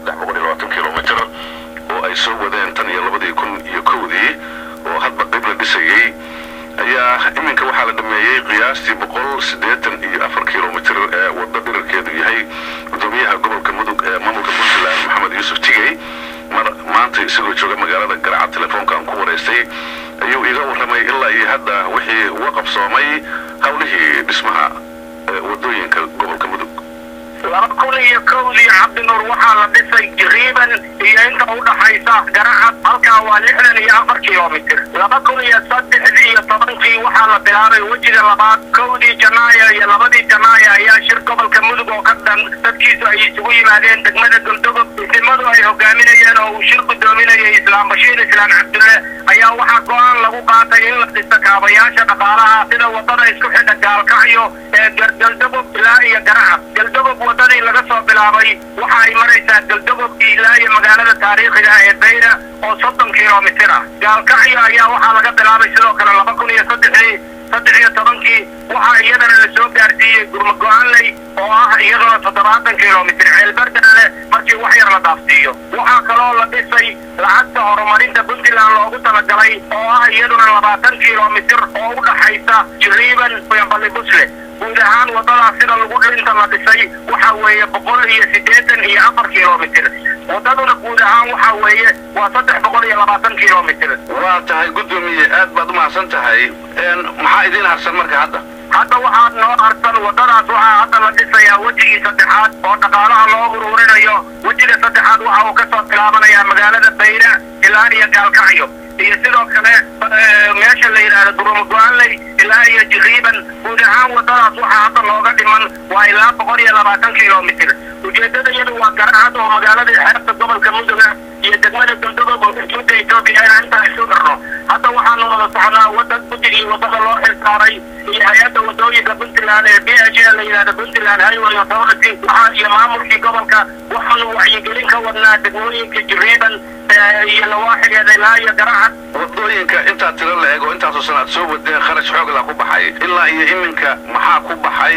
320 kilomitir oo ay soo wadeen tan iyo 2001dii oo hadba qayb la dhisayey ayaa iminka waxaa la dhameeyey qiyaastii 184 kilomitir ee waddo dhirarkeedu yahay. Gudoomiyaha gobolka Mudug ee maamulka Puntland, Maxamed Yuusuf Tigey, mar maanta isagoo jooga magaalada Garacad telefoonkan ku waraystay ayuu iiga warramay ilaa iyo hadda wixii uga qabsoomay howlihii dhismaha wadooyinka gobolka Mudug. 2001dii, Cabdinuur, waxaa la dhisay Jiriiban iyo inta u dhaxaysa Garacad, halkaa waa 64 kilomitir. 2013kii waxaa la bilaabay wejiga labaad. 1dii Janaayo iyo 2dii Janaayo ayaa shir gobolka Mudug oo ka dhan dadkiisu ay isugu yimaadeen degmada Goldogob, isimadu ay hogaaminayeen oo uu shir guddoominayay Islaam Bashiir Islaam Cabdulle, ayaa waxaa go'aan lagu qaatay in la dhiso kaabayaasha dhaqaalaha, sida wadada isku xidha Gaalkacyo ee Galdogob ilaa iyo Garacad. Galdogob wadadii laga soo bilaabay waxa ay maraysaa Galdogob ilaa iyo magaalada taariikhiga ah ee Bayra oo 30 kilomitir ah. Gaalkacyo ayaa waxaa laga bilaabay sidoo kale 2003dii, 13kii waxaa iyadana la soo gaarsiiyey Gurma Go-aanley oo ah iyaduna 70 kilomitir, Ceelbardaale markii wax yar la dhaafsiiyo. Waxaa kaloo la dhisay lacagta horumarinta Puntland loogu talagalay oo ah iyaduna 20 kilomitir oo u dhaxaysa Jiriiban iyo Balibusle. Guud ahaan waddadaas sida lagu dhinta la dhisay waxa weeye 184 kilomitir. Waddaduna guud ahaan waxa weeye waa 320 kilomitir. Waa tahay, guddoomiye, aad baad u mahadsan tahay. Maxaa idiin harsan marka hadda? Hadda waxaa noo harsan waddadaas, waxaa hadda la dhisayaa wejigii saddexaad oo dhaqaalaha loo uruurinayo. Wejiga saddexaad waxa uu kasoo bilaabanayaa magaalada Bayra ilaa iyo Gaalkacyo iyo sidoo kale meesha la yidhaahdo Guruma Go-aanley ilaa iyo Jiriiban. Guud ahaan waddadaas waxaa hadda looga dhiman waa ilaa 120 kilomitir. Ujeeddada iyadu waa Garacad oo magaaladii xeebta gobolka Muduga iyo degmada Galdogob oo xuduudda Etoobiya inaan intaa isu darno. Hadda waxaanu wada soconaa wada guddigii waddada loo xilsaaray iyo hay-adda wadooyinka Puntland ee BHA la yidhahdo, Puntland Highway Authority, waxaa iyo maamulkii gobolka. Waxaanu wacyigelin ka wadnaa degmooyinka Jiriiban iyo nawaaxigeeda ilaa iyo Garacad. Wadooyinka intaa tiro la ego, intaasoo sana aad soo wadeen, kharash xoogla ku baxay. Ilaa iyo iminka maxaa ku baxay?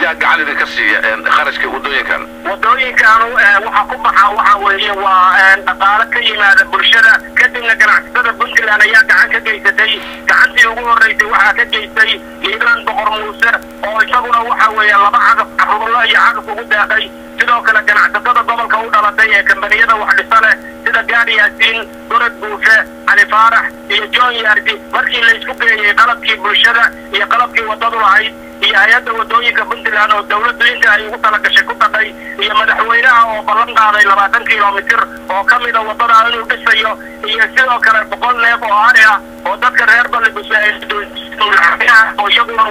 Yaa gacan idinka siiya kharashka wadooyinkan? Wadooyinkaanu waxa ku baxa waxa weeye waa dhaqaalo ka yimaada bulshada, kadibna ganacsatada Puntland ayaa gacan ka geysatay. Gacantii ugu horreysay waxaa ka geystay Liibaan Boqor Muuse oo isaguna waxa weeye laba cagaf carruurlo iyo cagaf ugu deeqay. Sidoo kale ganacsatada gobolka u dhalatay ee kambaniyada wax dhisa leh sida Gaari Yaasiin, Gorod Buufe, Cali Faarax iyo John Yardi, markii la isku geeyey qalabkii bulshada iyo qalabkii waddadu lahayd iyo hay-adda wadooyinka Puntland oo dawladdu inta ay ugu talagashay ku dhaqay iyo madaxweynaha oo ballan qaaday 20 kilomitir oo ka mida waddada inuu dhisayo iyo sidoo kale 100 neef oo ari ah oo dadka reer Balibuse ay oo iyaguna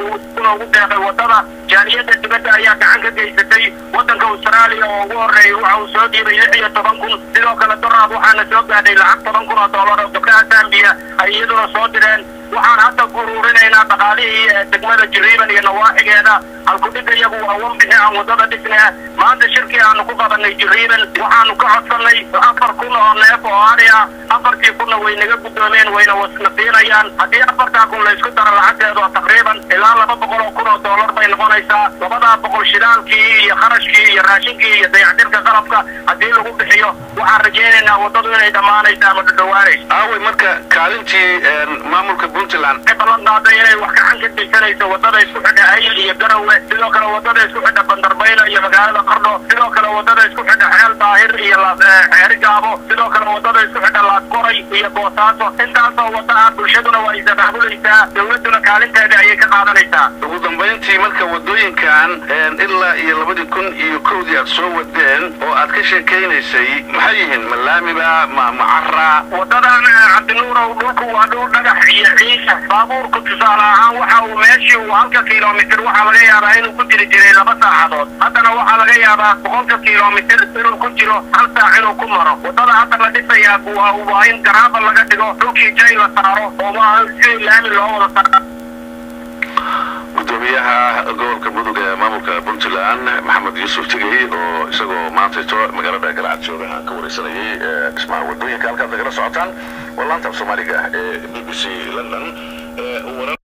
ugu deeqay waddada. Jaaliyadda dibadda ayaa gacan ka geysatay. Waddanka Australia oo ugu horreeyay waxa uu soo dhiibay 16,000. Sidoo kale doraad waxaana soo gaadhay lacag 10,000 oo dollar oo gabdhaha Zambiya ay iyaduna soo direen. Waxaan hadda ku uruurinaynaa dhaqaalihii degmada Jiriiban iyo nawaaxigeeda. Halkudhigga iyagu waa wanbixi aan waddada dhisnaa. Maanta shirkii aanu ku qabanay Jiriiban waxaanu ka codsanay 4,000 oo neef oo ari ah. 4,000-na way naga guddoomeen, wayna wasna siinayaan. Haddii 4,000 la isku daro lacagteedu oo taqriiban ilaa 200,000 oo dollar bay noqonaysaa. 200 shidaalkii iyo kharashkii iyo raashinkii iyo dayactirka qalabka haddii lagu bixiyo, waxaan rajaynaynaa waddadu inay dhammaanayso ama dhudhowaanayso. Aaway marka kaalintii maamulka Puntland? Waxay ballan qaaday inay wax gacan ka geysanayso waddada isku xidha Ayl iyo Garowe, sidoo kale waddada isku xidha Bandarbayla iyo magaalada Qardho, sidoo kale waddada isku xidha Xeel Daahir iyo Xeeri Gaabo, sidoo kale waddada isku xidha Laasqoray iyo Boosaaso. Intaasoo wadda ah bulshaduna waa is-abaabulaysaa, dawladduna kaalinteeda ayay ka qaadanaysaa. Ugu dambayntii marka, wadooyinkan ilaa iyo 2001dii aad soo wadeen oo aad ka sheekaynaysay maxay yihiin? Ma laamiba ma cara? Waddadan, Cabdinuurow, dhulku waa dhul dhagax iyo ciida. Baabuurku tusaale ahaan waxa uu meeshii uu halka kilomitir waxaa laga yaabaa inuu ku jiri jiray 2 saacadood, haddana waxaa laga yaabaa 100-ka kilomitir inuu ku jiro hal saac inuu ku maro. Waddada hadda la dhisayaa waa in garaaba laga dhigo, dhulkii jay la saaro oo waa si laami loo wada saaro. Gudoomiyaha gobolka Mudug ee maamulka Puntland, Maxamed Yuusuf Tigey, oo isagoo maantayto magaalada Galcad jooga aan ka wareysanayay dhismaha wadooyinka. Halkaad nagala socotaan waa laanta af Soomaaliga ee BBC London. Warar